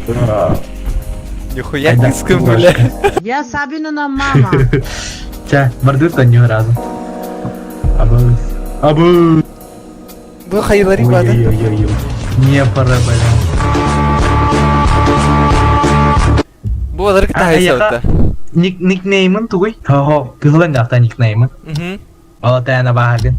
Нихуя низко, бля. Я Сабинина мама. Чэ, бардыр тонньу разом. Абыз. Абыз. Бу хайыларик бады. Ой-ой-ой-ой. Не пора, бля. Бу алар кытаһай Ник никнеймын тугуй? Хо-хо, кыһылан дьахта никнеймын. Угу. Ол тээнэ баһагын.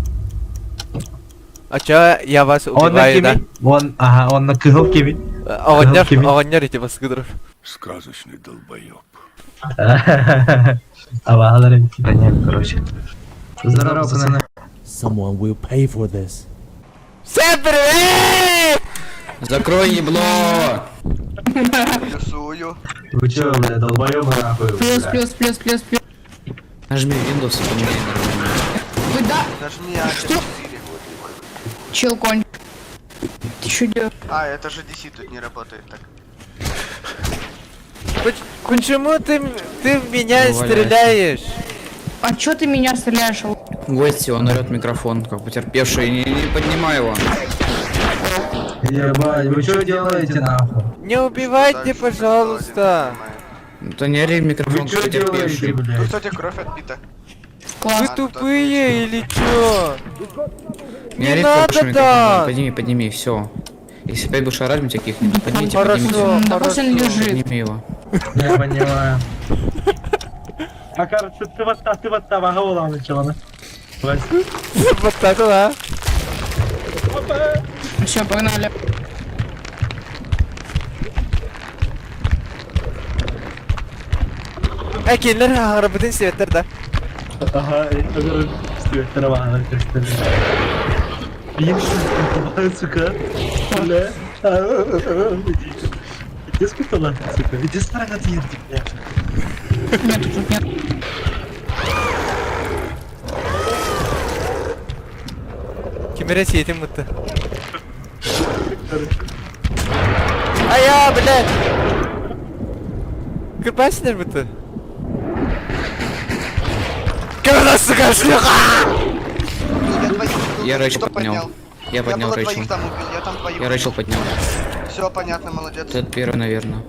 А чё я вас убиваю, да? Он, ага, онно кыһыл кимин? Оҕонньор, оҕонньор ити баскыдыров. Сказочный долбоеб. Абаһалар эбит. Понятно, короче. Здорово, пацаны. Someone will pay for this. Всем привет! Закрой ебло! Плюсую. Вы чё, бля, долбоёбы нахуй? Плюс, плюс, плюс, плюс, плюс. Нажми Windows и поменяй нормально. Вы да, Нажми А4. чел конь. Ты чё делаешь? А, это же DC тут не работает так. Почему ты, ты в меня Увольняйся. стреляешь? А чё ты меня стреляешь? Гости, он орет микрофон, как потерпевший, не, не поднимай его. Ебать, вы чё делаете нахуй? Не убивайте, Дальше пожалуйста. Да не ори в микрофон, Вы как чё делаете, потерпевший. Тут, блядь? кстати, кровь отбита. Вы Класс. тупые или чё? Не Не ори в надо микрофон, так! подними, подними, все. Если опять будешь орать, мы тебя кикнем. Поднимите, Хорошо, поднимите. Да пусть он хорошо. лежит. Подними его. Я понимаю. А короче, ты вот та, ты вот та, ага, улан начала. Вот так, да. Все, погнали. Әкелер ағырбытын себеттер да. Ага, я говорю, светтер бағана Блин, что сука. Бля. Иди скутала, сука. Иди сторона тверди, бля. Нет, тут нет. Кимере сиетим мытты. Ая, блядь! Кырпасинер мытты. Когда, сука, шлюха! Я двоих убил. Я Рэйчел Кто поднял. Я поднял я было Рэйчел. двоих там убил, я там двоих. Я Рэйчел поднял. Все понятно, молодец. Этот первый, наверное.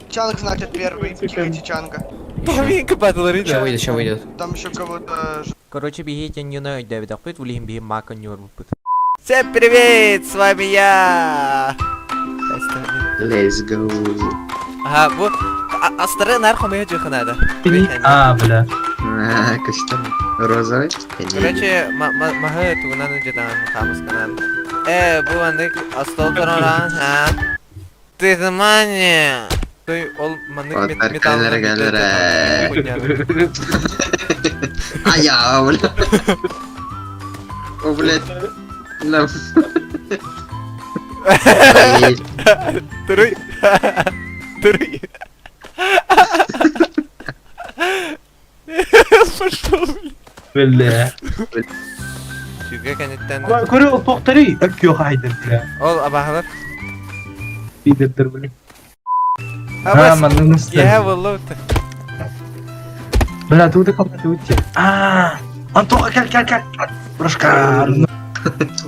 Чанг, значит, первый. Кикайте Чанга. Поминка батлары, Сейчас да. выйдет, сейчас выйдет. Там еще кого-то... Короче, бегите не на Давид Ахпыт, улихим бихим мака не Всем привет, с вами я! Let's go. Ага, бу астары нархо мы жуханада. А, бля. А, Костюм розовый. Короче, махы тугунан жедан хамысканан. Бу андык астол тороран, ха. Ты замани. Той ол манык Отар металл. калера галера. А я, бля. О, блядь. Нам. Ай, Туруй. Туруй. Пошел, блин. Бля. Сүгэ кэнниттэн Көрө ол тоқтары өккө хайдыр, бля. ол абаһалар. Идеттер, бля. А, Абас. манны Я буллу. Бля, тут как ты уйти. А, Антоха, кел, кел, кел. Брошка.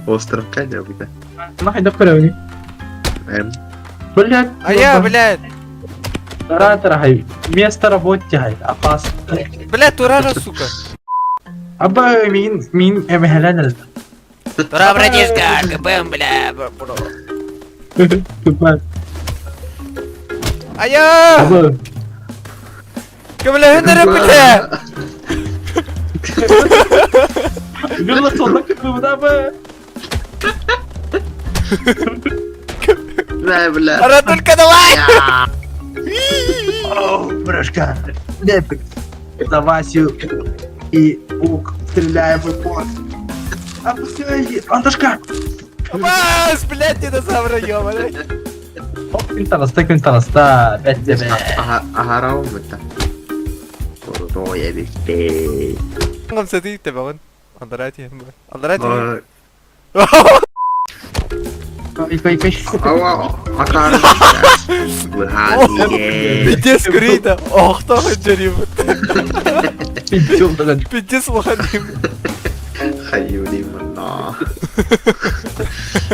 Остров Кадя, бля. Нахай да көрөүнү. Эм, Блядь. А я, блядь. Оператор, хай. Место работы, хай. Опасно. Блядь, турара, сука. Аба, мин, мин, эмхелен. Тура, братишка, КПМ, бля. бро. А я! Аба. Кемләһен бля. Гырла сонда кырбы, аба. Бля, бля. Ара только давай! О, брошка. Лепик. За Васю и Ук стреляем в упор. Опускай, Антошка! Бас, блядь, динозавра, ёбаный. Оп, квинталаста, квинталаста, опять тебе. Ага, ага, это. Ой, я бей. Гамсаты тебагын. Андарати. Андарати. Кой, кой, кой. Ау, акар. Пиздец, курейда. Ох, там джерим. Пиздец, да. Пиздец, лоханим. Хаюли мана.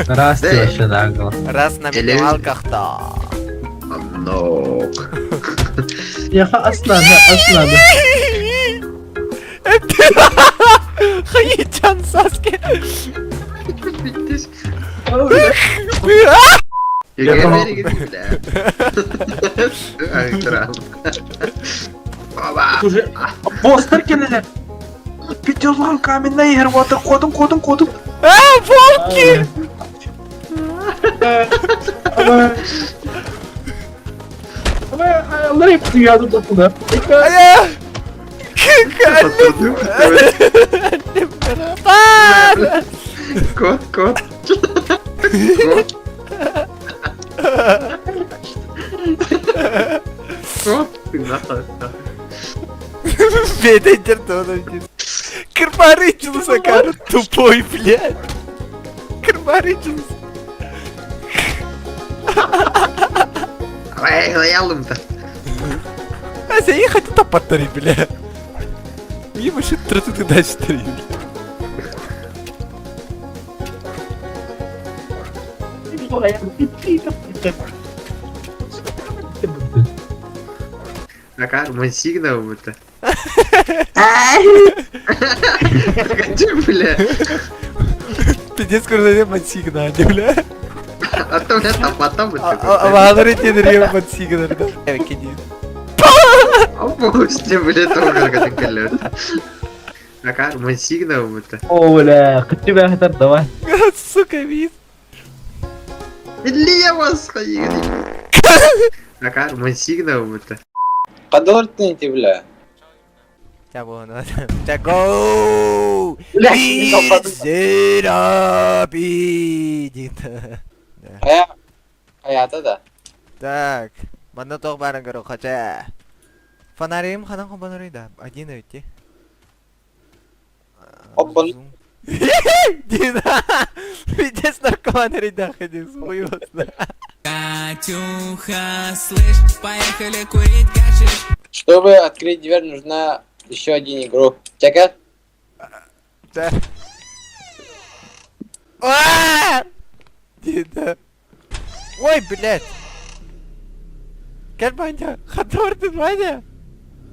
Раз ты вообще нагло. Раз на Или- минималках-то. Оннук. Яха аснада, аснада. Хайычан Саске. Уже Постер кэллилэр. Петерлан каменная иһэр уота куотун куотун куотун. А, волки! Айа! Кот, кот. Кот. Кот, ты нахуй. Бэйдэ Кырбарычился, кар, тупой, блядь. Кырбарычился. Эй, лаялым-то. Ася, я хочу топотари, бля. Мне вообще ты дальше три. Акар, мансигна это. Где, бля? Пиздец, скоро мансигна, бля. А то, бля, там потом Валерий тебе мансигна, да. Опусти, бля, тоже как это Акар, мансигна это. О, бля, тебя хотят давай. Сука, вид. Лево сходи. Акар, мансигна это. Подортните, бля. Ча go! Хайа, хайата да. Так, манна тоқ барын көрі қача. Фонарим ханан фонарим да. Один өйте. Оппон. Дина! Пиздец наркоман рейда ходил, хуёсно. Катюха, слышь, поехали курить гашиш. Чтобы открыть дверь, нужна еще один игрок. Чека? Да. А! Дина. Ой, блядь. Кел Ваня, хатор ты Ваня.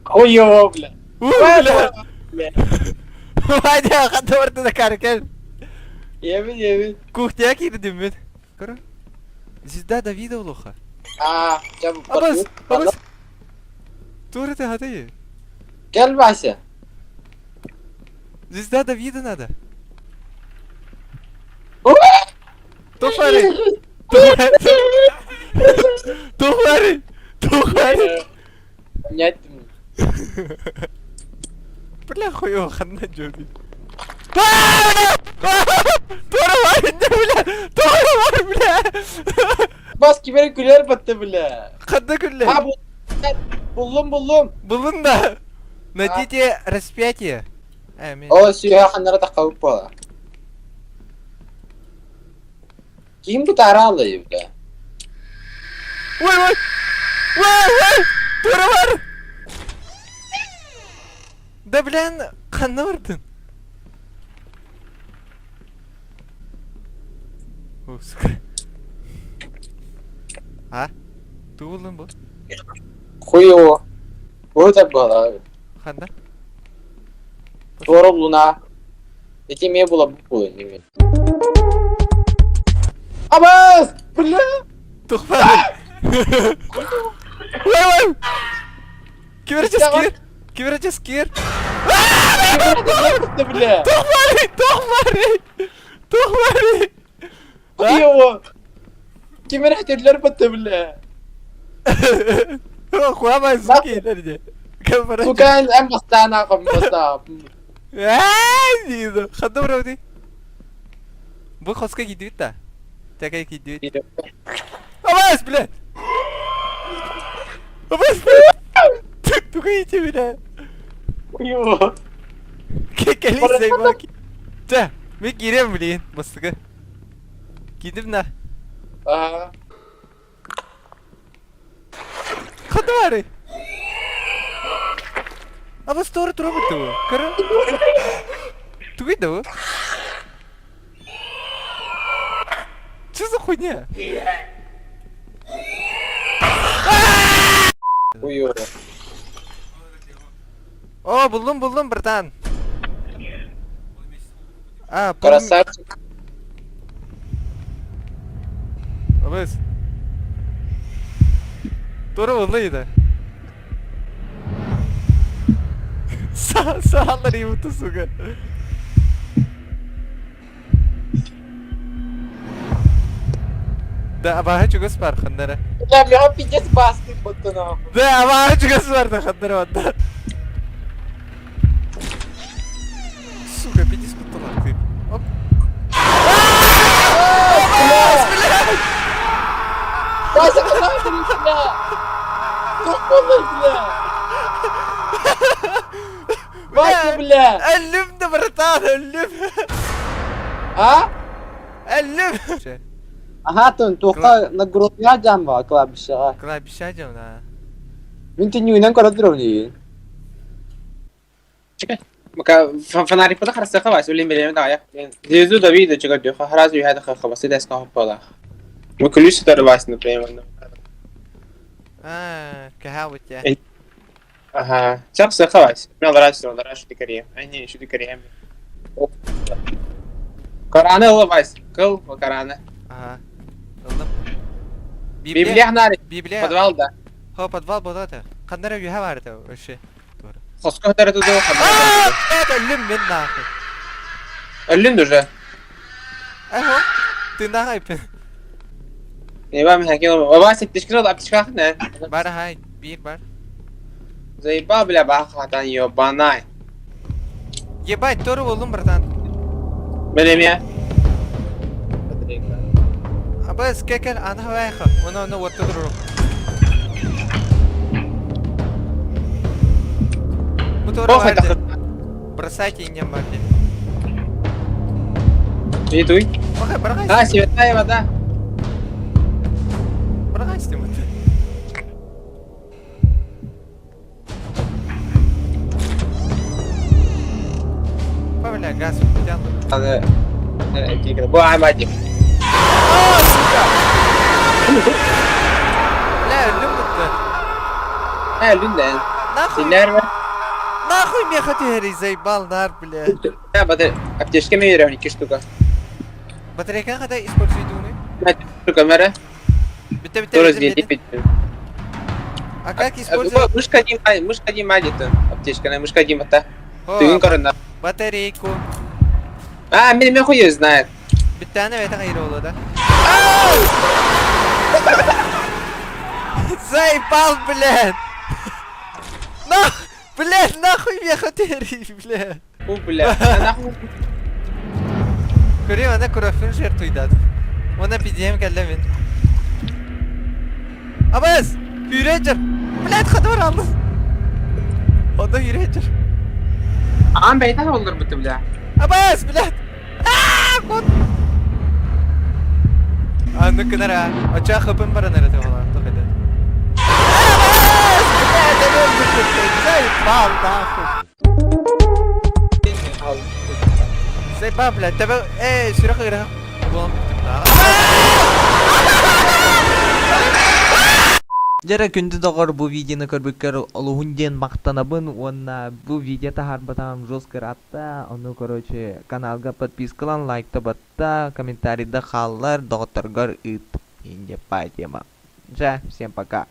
Хуёво, бля. Ой, бля. Ваня, хатор ты на кар, кел. Ебень, ебень. Кухня кирдим мен. Көрө. Звезда Давида улуха. А, ча Абас, абас. Тур ты хаты. Кел, Вася. Звезда Давида надо. Тухари. Тухари. Тухари. Понять ты мне. Бля, хуёво, ханна джоби. Тура бля! Тура бля! Бас кибер күлер батты, бля. Ханна күлле. А, бул... Буллум, буллум. Булун да. Найдите распятие. Э, мен. О, сүйе ханнара таққауып бола. Ким бу таралы, бля? Ой, ой! Ой, ой! Тура бар! Да, блин, ханна бардын. О, сука. А? Ту булдun бу? Хуёво. Бу так была. Ханна? Тура луна. Эти ме было бу неме. Абас! Бля! Тухпады. Ой, ой! Киберческир! Киберческир! Бля! Тухмари! Тухмари! Тухмари! Хуёво! Кимер хәтерләр батты, бля. Хуама суки, дәрде. Сука, әм бастана кам баста. Ай, Хадда бравди. Бу хоска кидит та. Такай кидит. Абас, блядь! Абас, блядь! Тугайте, бля! Хуёво. Кекелисей баки. Та, мен кирем, блин, бастыгы. Кидим на. Ага. Хадда бары. Абас тора тура бу. Кара. Тугай да. Что за хуйня? Хуёво. О, буллум, буллум, братан. А, Красавчик. Абыс. Тура булла иде. Саалар ебута, сука. Да, абааһы чугас бар ханнара. Бля, меня пиздец басты будто нахуй. Да, абааһы чугас бар да ханнара онда. Сука, пиздец кутталар ты. Оп. Вася, нахуй, бля! Тупой, бля! Вася, бля! Өллүм да, братан, өллүм. А? Өллүм. Ага, тон туохха на грудня жамба кладбищеҕа. Кладбище дьон, Мин түннүгүнэн көрө турабын дии. Фонарик пода харасыха вас, улин билеме дая. Звезду Давида чего дюха, харазу я даха хабасы деска хоппала. Мы ключ сюда вас, например. А, кахавытя. Ага. Чаксы хавас. Мен раш, раш дикари. Они еще дикари. Кораны лавас. Кыл Кораны. Ага. Ыллым. Библия нари. Библия. Подвал да. Хо, подвал болады. Қандара үйе бар еді вообще. Хоско тары туду. Это өллүм мен нахуй. Өллүн уже. Эхо. Ты нахуй. Не вам хакил. Вася, ты что, аптечка не? Бар хай, бир бар. Заебал, бля, бахатан ебанай. Ебать, торы болдум, братан. Билеме. Абас, кекел, ана вайха. Она она вот туру. Похуй тахы. Бросайте не марте. Идуй. Охай, баргай. А, святая вода. Баргай с ним. Бля, газ Аны Бу аймадим. А, сука! Бля, өллүм бутты. Ә, өллүн Нахуй. Синнер Нахуй мне хотели, заебал нар, бля. Бля, батар... Аптечка мен берем, екі штука. Батарейка когда используй дуны? Штука мэра. Битте, битте, Тоже битте, битте. А как использовать? Мышка Дима, мышка Дима где-то. Аптечка, на мышка Дима та. Тыгын корона. Батарейку. А, меня хуй знает. Биттәне бәйтә кайры була да. Заебал, блядь! На, блядь, нахуй меня хотели, блядь. Фу, блядь, нахуй. Көрем, ана курафын жертвуйдат. Она пидем кәллә мин. Абаз! Үйрәнҗер! Блядь, хатыр алды. Онда үйрәнҗер. Ан бәйтә олдыр бит, бля. Абаз, блядь! Аа, кот! Аны кынара. Оча хыпын бар ана рәтә була. Тохайда. Абаз! Блядь, заебал, нахуй. Заебал, блядь. Тебе, эй, сүрәк кыра. Булам Дьэ күндү доҕор бу видеоны көрбүккэр олуһун диэн махтанабын уонна бу видео таһаарбатаҕым жестко ыраатта ону короче каналга подпискалан лайкта батта комментарийда хааллар доҕотторгор ыыт инде по тема. Дьэ всем пока.